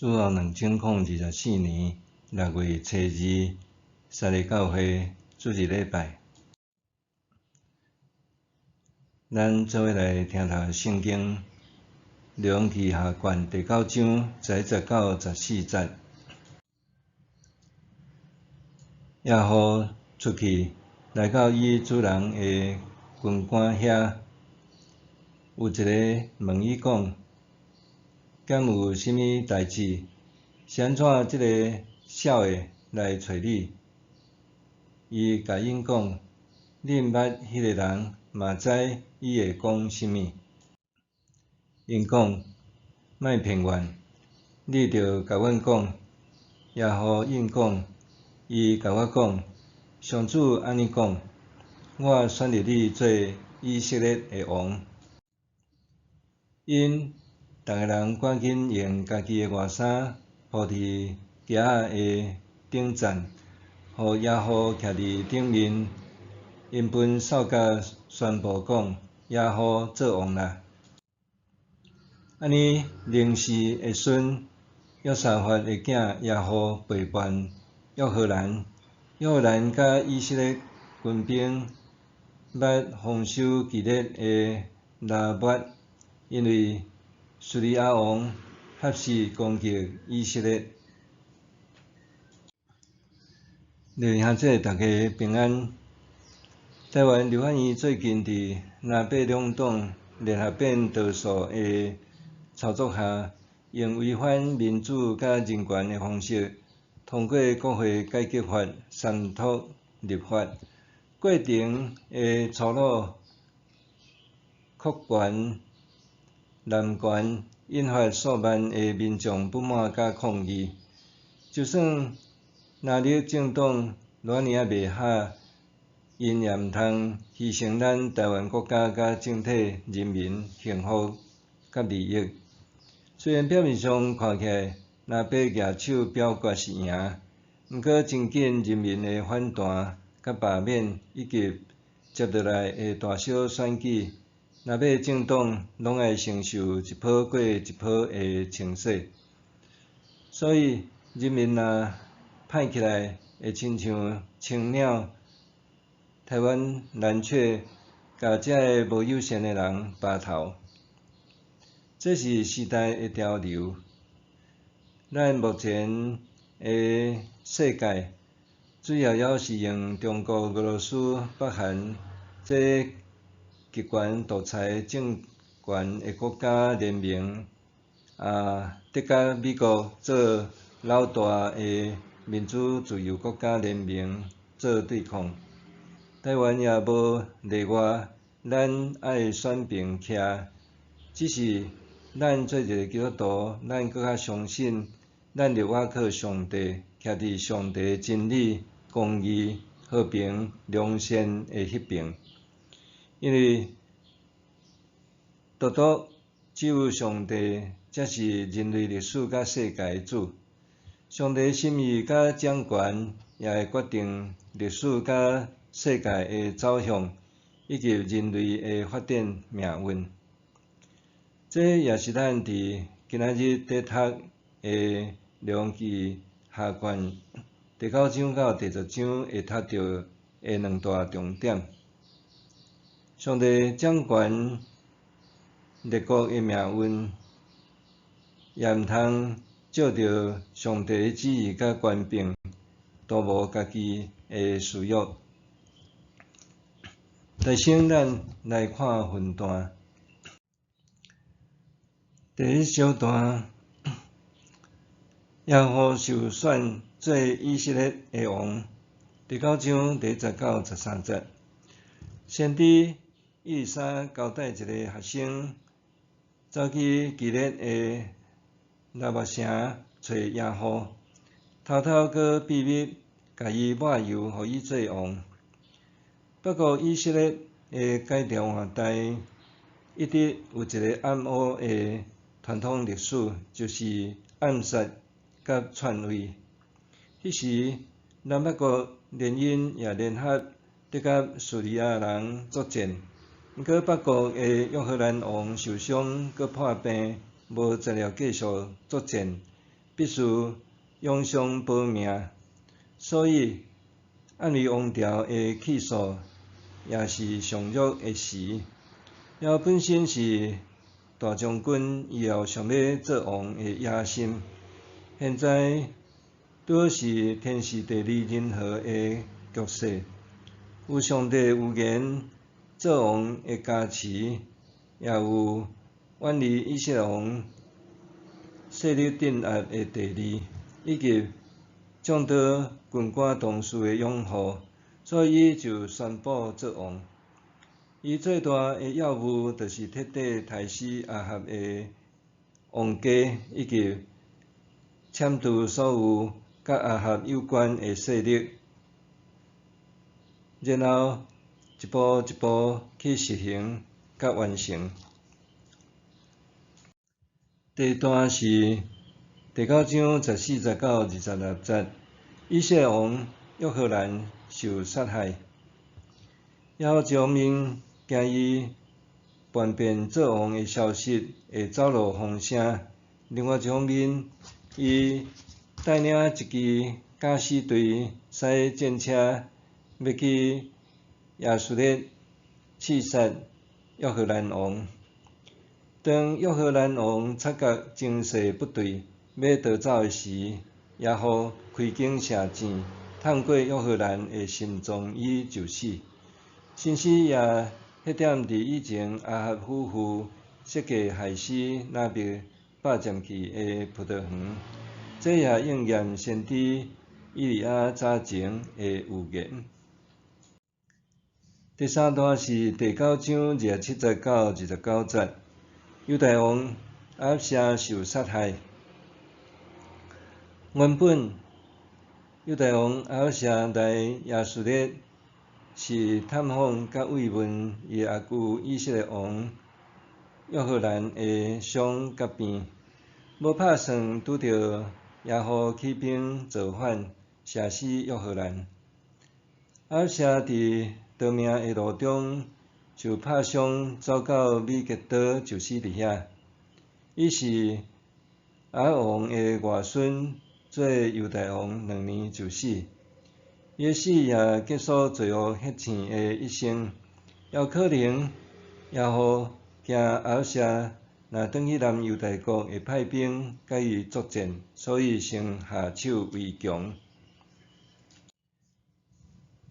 主後2024年6月初二，三个教會主日禮拜，咱做伙來聽讀聖經，列王紀下卷第九章11節到14節。耶戶出去，來到伊主人的軍官遐，有一个問伊講：敢有啥物代誌？是按怎這个痟的來揣你？伊共𪜶講：你毋捌彼个人，嘛毋知伊會講啥物。𪜶講：莫騙阮，你著共阮講。耶戶應講：伊共我講，上主按呢講：我選立你做以色列的王。𪜶逐个人趕緊用家己的外衫鋪佇屐仔的頂層，予耶戶徛佇頂面。𪜶分掃甲宣布講：耶戶做王啦！按呢，寧示的孫約沙法的囝耶戶背叛約何蘭，約何蘭佮以色列軍兵欲防守基列的拉抹，因為敘利亞王合時攻擊以色列。弟兄姊妹，大家平安。台灣立法院最近佇藍白兩黨聯合變多數的操作下，用違反民主佮人權的方式，通過國會改革法三讀立法，過程的粗魯、擴權、濫權，引發數萬的民眾不滿佮抗議。就算藍綠政黨偌爾仔袂合，𪜶也毋通犧牲咱台灣國家佮整體人民幸福佮利益。雖然表面上看起來藍白舉手表決是贏，毋過真緊人民的反彈佮罷免，以及接落來的大小選舉，藍白政黨攏愛承受一波過一波的清洗。所以人民若歹起來，會親像青鳥、台灣藍雀，共這个無友善的人拔頭。這是時代的潮流。咱目前的世界，主要猶是用中國、俄羅斯、北韓這極權獨裁政權的國家聯盟，得佮美國做老大的民主自由國家聯盟做對抗。台灣也無例外，咱愛選邊徛。只是咱做一个基督徒，咱閣較相信，咱著倚靠上帝，徛佇上帝真理、公義、和平、良善的彼邊。因為獨獨只有上帝才是人類歷史佮世界的主。上帝心意佮掌權，也會決定歷史佮世界的走向，以及人類的發展命運。這也是咱佇今仔日佇讀的列王紀下卷第九章到第十章會讀著的兩大重點。上帝掌權列國的命運，也毋通藉著上帝的旨意佮權柄，圖謀家己的私欲。首先，咱來看分段。第一小段，耶戶受選做以色列的王。第九章第1節到13節，先知以利沙交代一个學生，走去基列的拉抹城揣耶戶，偷偷閣秘密共伊抹油，予伊做王。北國以色列的改朝換代，一直有一个暗黑的傳統歷史，就是暗殺佮篡位。彼時，南北國聯姻也聯合得佮敘利亞人作戰，毋過北國的約何蘭王受傷，閣破病，無財料繼續作戰，必須養傷保命，所以暗利王朝的氣數也是上弱的時。耶戶本身是大將軍，伊也有想欲做王的野心。現在拄好是天時地利人和的局勢，有上帝預言做王的加持，也有遠離以色列王勢力鎮壓的地利，以及眾多軍官同事的擁護，所以伊就宣布做王。伊最大的要務就是徹底刣死亞哈的王家，以及殲除所有佮亞哈有關的勢力，然後一步一步去實行佮完成。第二段是第九章14節到26節，以色列王約何蘭受殺害。耶戶一方面驚伊叛變做王的消息會走漏風聲，另外一方面，伊帶領一支敢死隊，駛戰車欲去耶斯列刺殺約何蘭王。當約何蘭王察覺情勢不對，欲逃走的時，耶戶開弓射箭，探過約何蘭的心臟，伊就死。先知也彼點佇以前亞哈夫婦設計害死拿伯霸佔去的葡萄園，這也應驗先知以利亞早前的預言。第三段是第九章27節到29節，猶大王亞哈謝受殺害。原本猶大王亞哈謝來耶斯列是探訪佮慰問伊阿舅以色列王約何蘭的傷佮病，無拍算拄著耶戶起兵造反，射死約何蘭。亞哈謝佇逃命的路中受拍傷，走到米吉多就死佇遐。伊是亞哈王的外孫，做猶大王2年就死。伊的死也結束罪惡血腥的一生。也有可能耶戶驚亞哈謝若轉去南猶大國會派兵共伊作戰，所以先下手為強。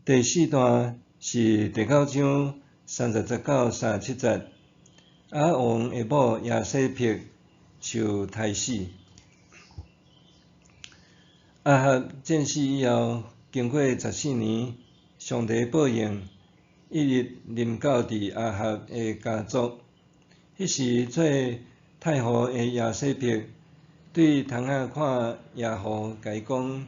第四段是第九章30節到37節，亞哈王的某耶洗別受刣死。亞哈戰死以後，經過14年，上帝報應一一臨到佇亞哈的家族。彼時做太后的耶洗別對窗仔看耶戶，共伊講：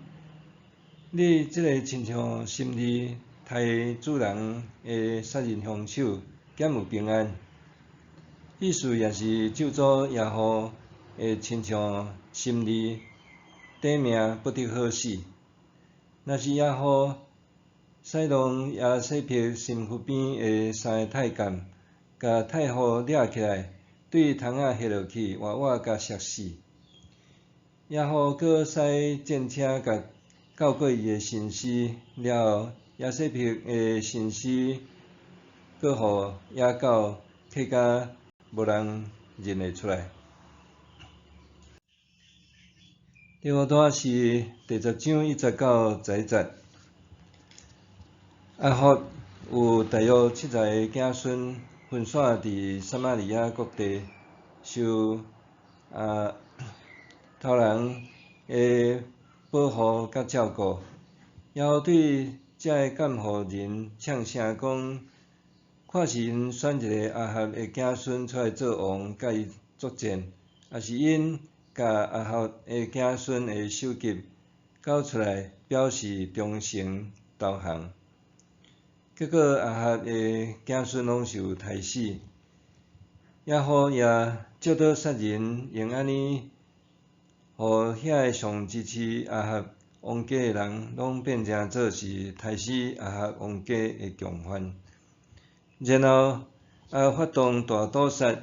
你這個親像심利刣主人的殺人兇手，敢有平安？意思也是咒詛耶戶會親像심利短命不得好死。若是耶戶使弄耶洗別身軀邊的三个太監，共太后掠起來，對窗仔彼落去，活活共摔死。耶戶閣駛戰車共救過伊的身屍了後，耶洗別的身屍閣予野狗啃甲無人認會出來。第五段是第10章1節到11節。亞哈有大約70个子孫分散佇撒瑪利亞各地，受頭人的保護佮照顧。耶戶對遮个監護人嗆聲講：看是𪜶選一个亞哈的子孫出來做王，佮伊作戰，抑是𪜶共亞哈的子孫的首級交出來，表示忠誠投降。結果亞哈的子孫攏受刣死。耶戶也借刀殺人，用按呢，予遐个上支持亞哈王家的人，攏變成做是刣死亞哈王家的共犯。然後也發動大屠殺，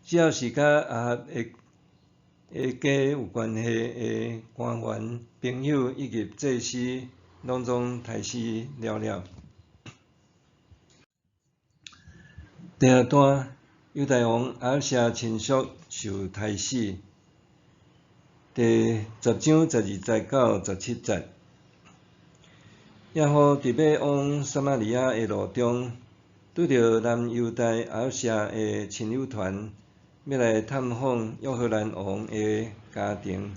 只要是佮亞哈的的家有關係的官員、朋友以及祭司，攏總刣死了了。第二段，猶大王亞哈謝親屬受刣死。第十章十二節到十七節，耶戶佇欲往撒瑪利亞的路中，拄著南猶大亞哈謝的親友團，欲來探訪約何蘭王的家庭，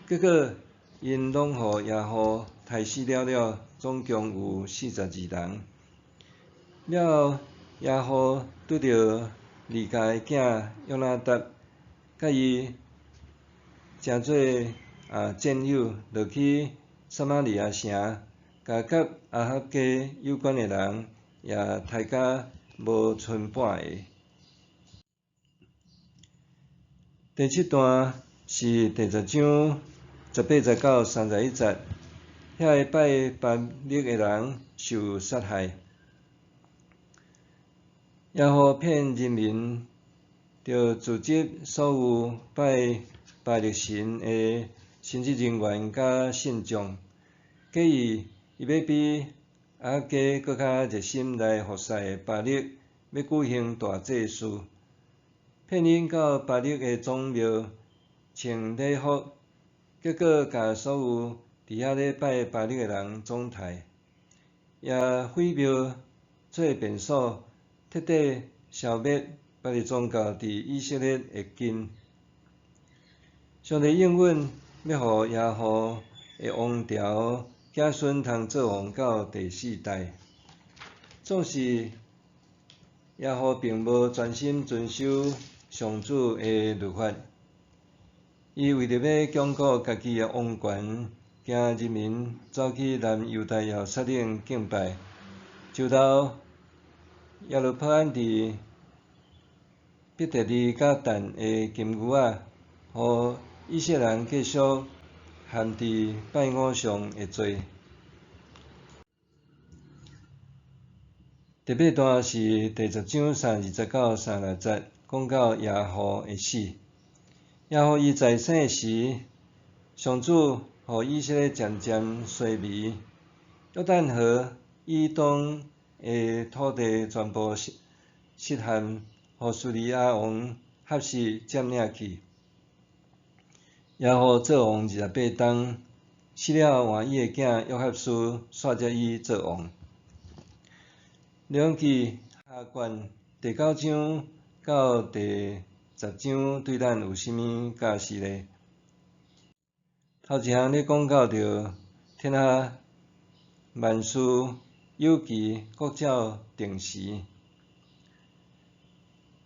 結果𪜶攏予耶戶刣死了了，總共有42人。了後，耶戶拄著利甲的囝約拿達，佮伊成做戰友，落去撒瑪利亞城，共佮亞哈家有關的人也刣甲無賰半個。第七段是第十章18節到31節，遐个拜巴力的人受殺害。耶戶騙人民，著組織所有拜巴力神的神職人員佮信眾，假意伊欲比亞哈家閣較熱心來服侍巴力，欲舉行大祭事，騙𪜶到巴力的宗廟穿禮服，結果共所有佇遐咧拜巴力的人總刣，也毀廟做便所，徹底消滅巴力宗教佇以色列的根。上帝應允欲予耶戶的王朝子孫通做王到第四代。總是耶戶並無專心遵守上主的律法，伊為著欲鞏固家己的王權，驚人民走去南猶大耶路撒冷敬拜，就留耶羅波安佇伯特利佮但的金牛仔，予以色列人繼續陷佇拜偶像的罪。第八段是第十章32節到36節，講到耶戶的死。耶戶伊在生時，上主予以色列漸漸衰微，約旦河以東的土地全部失陷，予敘利亞王哈薛佔領去。耶戶做王28冬，死了後換伊的囝約哈斯紲接伊做王。列王紀下卷第九章到第十章對咱有啥物教示呢？頭一項咧講到著天下萬事有期，各照定時。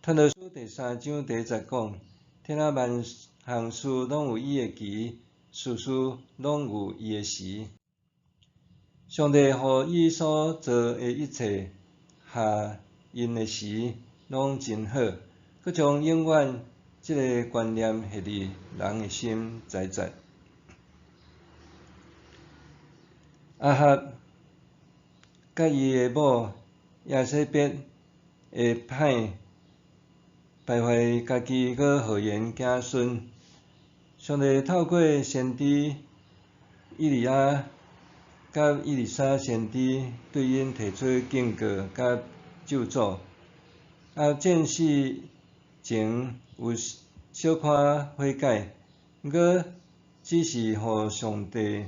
傳道書第三章第一節講：天下萬項事攏有伊的期，事事攏有伊的時。上帝予伊所造的一切合𪜶的時，攏真好，閣將永遠這个觀念下佇人的心宰宰。亞哈佮伊的某耶洗別的歹，敗壞家己閣禍延子孫。上帝透過先知以利亞佮以利沙先知對𪜶提出警告佮咒詛。戰死前有小可悔改，毋過只是予上帝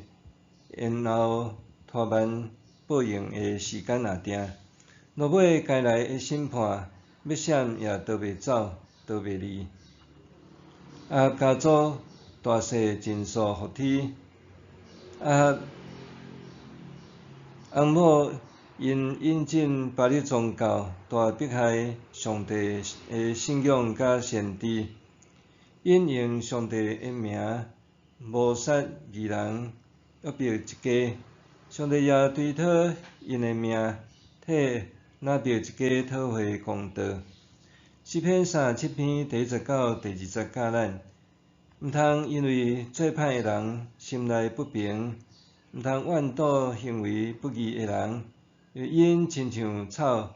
延後拖慢報應的時間爾定。落尾該來的審判，欲閃也逃袂走，逃袂離。亞哈家族大細盡數覆天。亞哈翁某𪜶引進巴力宗教，大迫害上帝的信仰佮先知，𪜶用上帝的名謀殺義人約伯一家，上帝也追討𪜶的命，替拿伯一家討回公道。詩篇37篇第1節到第2節教咱，毋通因為做歹的人心內不平，毋通怨妒行為不義的人，因為𪜶親像草，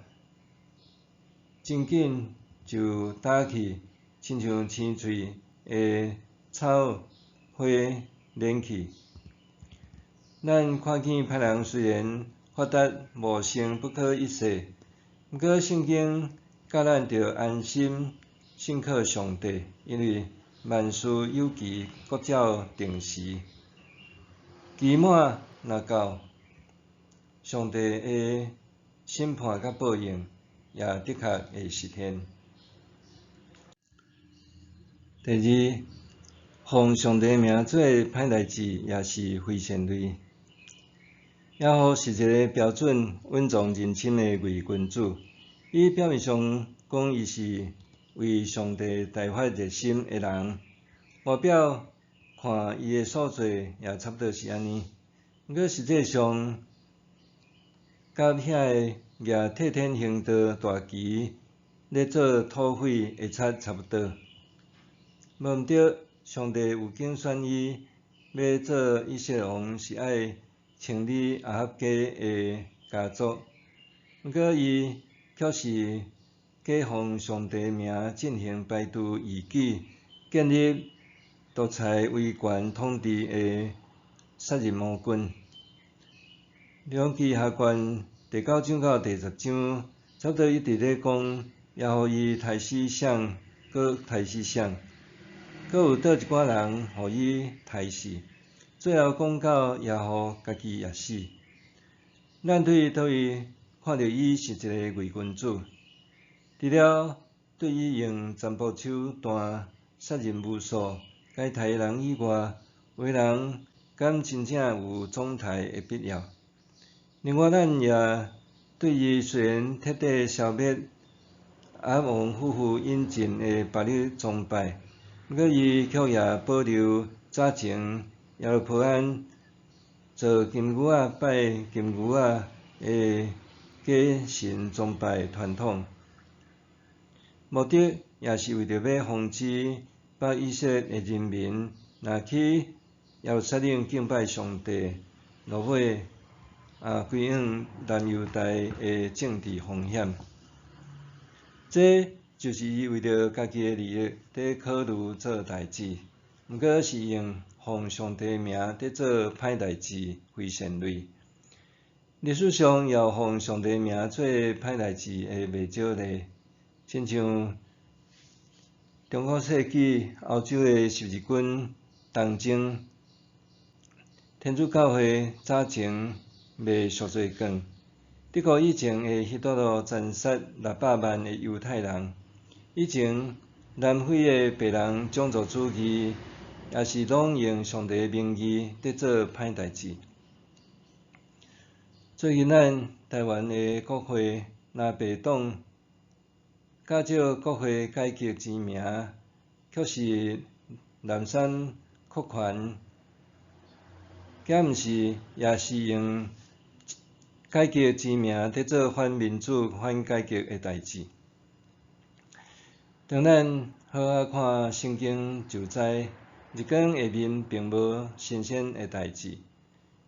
真緊就焦去，親像青翠的草花撚去。咱看見歹人雖然發達茂盛不可一世，毋過聖經教咱著安心信靠上帝，因為萬事有期，各照定時。期滿若到，上帝的審判佮報應也的確會實現。第二，奉上帝名做歹代誌也是非善類。耶戶是一个標準穩重人心的偽君子，伊表面上講伊是為上帝大發熱心的人，外表看伊的所做也差不多是按呢。毋過實際上，佮遐个舉替天行道大旗咧做土匪的賊差不多。無毋對，上帝有揀選伊欲做以色列王，是愛清理亞哈家的家族。毋過伊卻是假奉上帝名進行排除異己、建立獨裁威權統治的殺人魔君。列王紀下卷第九章到第十章，差不多一直咧講耶戶伊刣死誰，閣刣死誰，閣有佗一寡人予伊刣死，最後講到耶戶家己也死。咱對佗位看著伊是一个偽君子，除了對伊用殘暴手段殺人無數、共伊刣的人以外，有的人敢真正有總刣的必要？另外，咱也對伊雖然徹底消滅亞哈王夫婦引進的巴力崇拜，毋過伊卻也保留早前耶羅波安做金牛仔拜金牛仔的假神崇拜傳統，目的也是為著欲防止北以色列的人民若去耶路撒冷敬拜上帝，落尾歸向南猶大的政治風險。這就是伊為著家己的利益佇考慮做代誌，毋過是用奉上帝名佇做歹代誌，非善類。歷史上也有奉上帝名做歹代誌的袂少例，親像中古世紀歐洲的十字軍東征，天主教會早前賣贖罪券，德國以前的希特勒殘殺600萬的猶太人，以前南非的白人種族主義也是攏用上帝的名義佇做歹代誌。最近咱台灣的國會藍白黨假借國會改革之名，卻是濫觴擴權，敢毋是也是用改革之名佇做反民主、反改革的代誌？當咱好好看聖經就知，日光下面並無新鮮的代誌。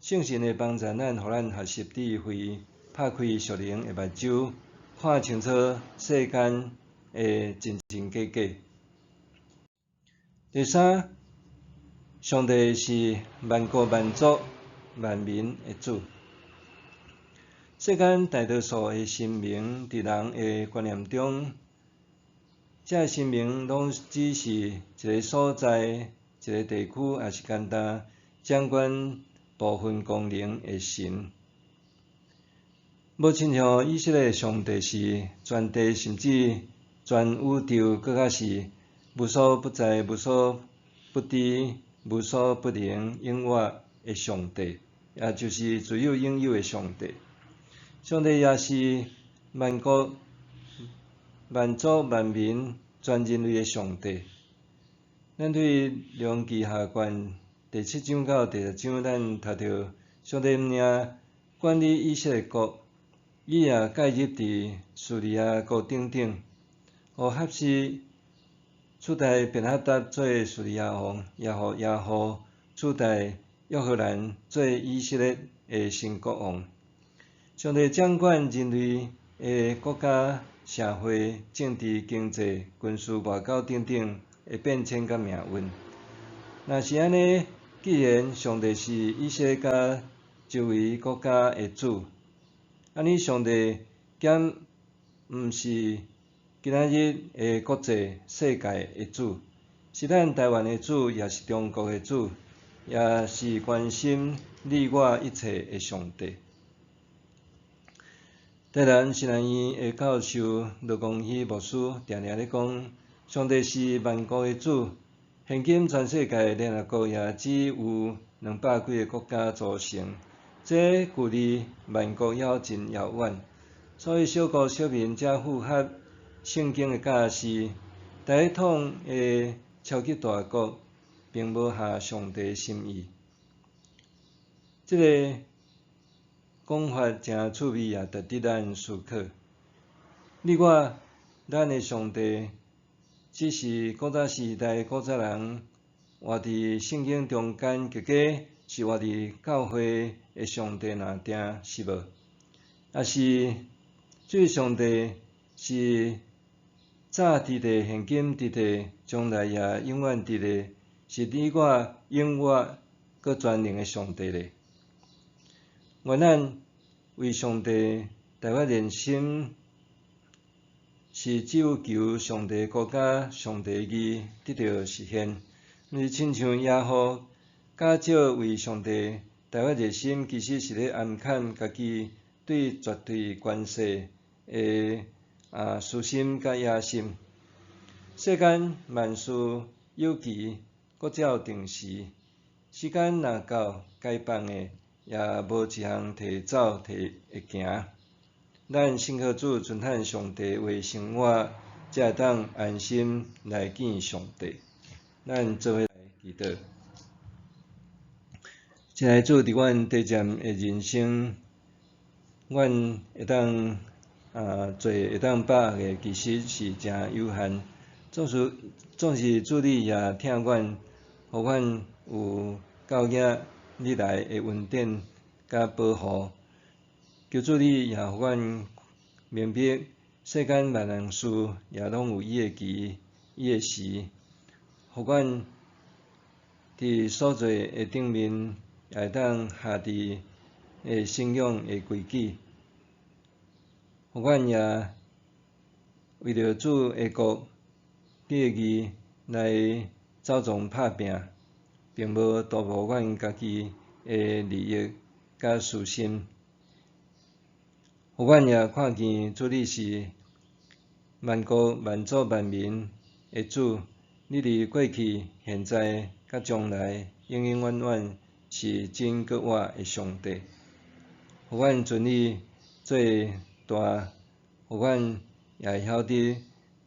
聖神會幫助咱，予咱學習智慧，拍開屬靈的目睭，看清楚世間的真真假假。第三，上帝是萬國萬族萬民的主。世間大多數的神明，佇人的觀念中，這个神明攏只是一个所在、一个地區，抑是簡單掌管部分功能的神。無親像以色列上帝是全地甚至全宇宙，閣較是無所不在、無所不知、無所不能、永活的上帝，也就是自有永有的上帝。上帝也是萬國、萬族、萬民、全人類的上帝。咱對列王紀下卷第七章到第十章，咱讀著上帝毋爾管理以色列國，伊也介入佇敘利亞國等等，予合時取代便哈達做敘利亞王，也予耶戶取代約何蘭做以色列的新國王。上帝掌管人類的國家、社會、政治、經濟、軍事、外交等等的變遷佮命運。若是按呢，既然上帝是以色列佮周圍國家的主，按呢上帝敢毋是今仔日的國際世界的主？是咱台灣的主，也是中國的主，也是關心你我一切的上帝。台南神學院的教授羅光禧牧師定定咧講，上帝是萬國的主。現今全世界聯合國也只有200幾个國家組成，這距離萬國猶真遙遠。所以小國小民才符合聖經的教示，大統的超級大國並無合上帝心意。這个講法誠趣味，也值得咱思考。你我咱的上帝，只是古早時代古早人活佇聖經中間，結果是活佇教會的上帝爾定是無？抑是這个上帝是早佇咧、現今佇咧、將來也永遠佇咧，是你我永活閣全能的上帝咧？願咱為上帝大發熱心，是只有求上帝國家、上帝義得著實現，毋是親像耶戶較少為上帝大發熱心，其實是咧暗崁家己對絕對權勢的私心佮野心。世間萬事有期，閣照定時，時間若到，該放的也無一項提走提會行。咱信靠主，遵行上帝話生活，才會當安心來見上帝。咱做伙來祈禱。親愛的主，佇阮短暫的人生，阮會當做會當把握的，其實是誠有限。總是主你也疼阮，予阮有教囝你來的恩典佮保護。求主你也予阮明白，世間萬樣事也攏有伊的期、伊的時，予阮佇所做的頂面，也會當合佇信仰的規矩。予阮也為著主的國、你的義來走傱拍拚，並無圖謀阮家己的利益佮私心。予阮也看見主你是萬國萬族萬民的主，你佇過去、現在、佮將來，永永遠遠是真閣活的上帝。予阮尊你做大，予阮也會曉得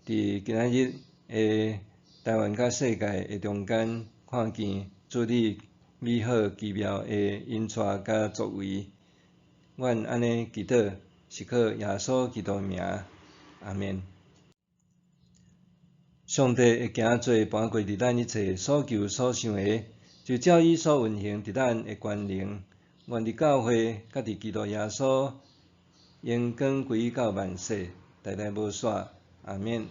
佇今仔日的台灣佮世界的中間，看見主你美好奇妙的引帶佮作為。阮按呢祈禱，是靠耶穌基督的名，阿們。上帝會行做搬過佇咱一切所求所想的，就照伊所運行佇咱的權能。願佇教會佮佇基督耶穌，榮光歸到萬世，代代無煞。阿們。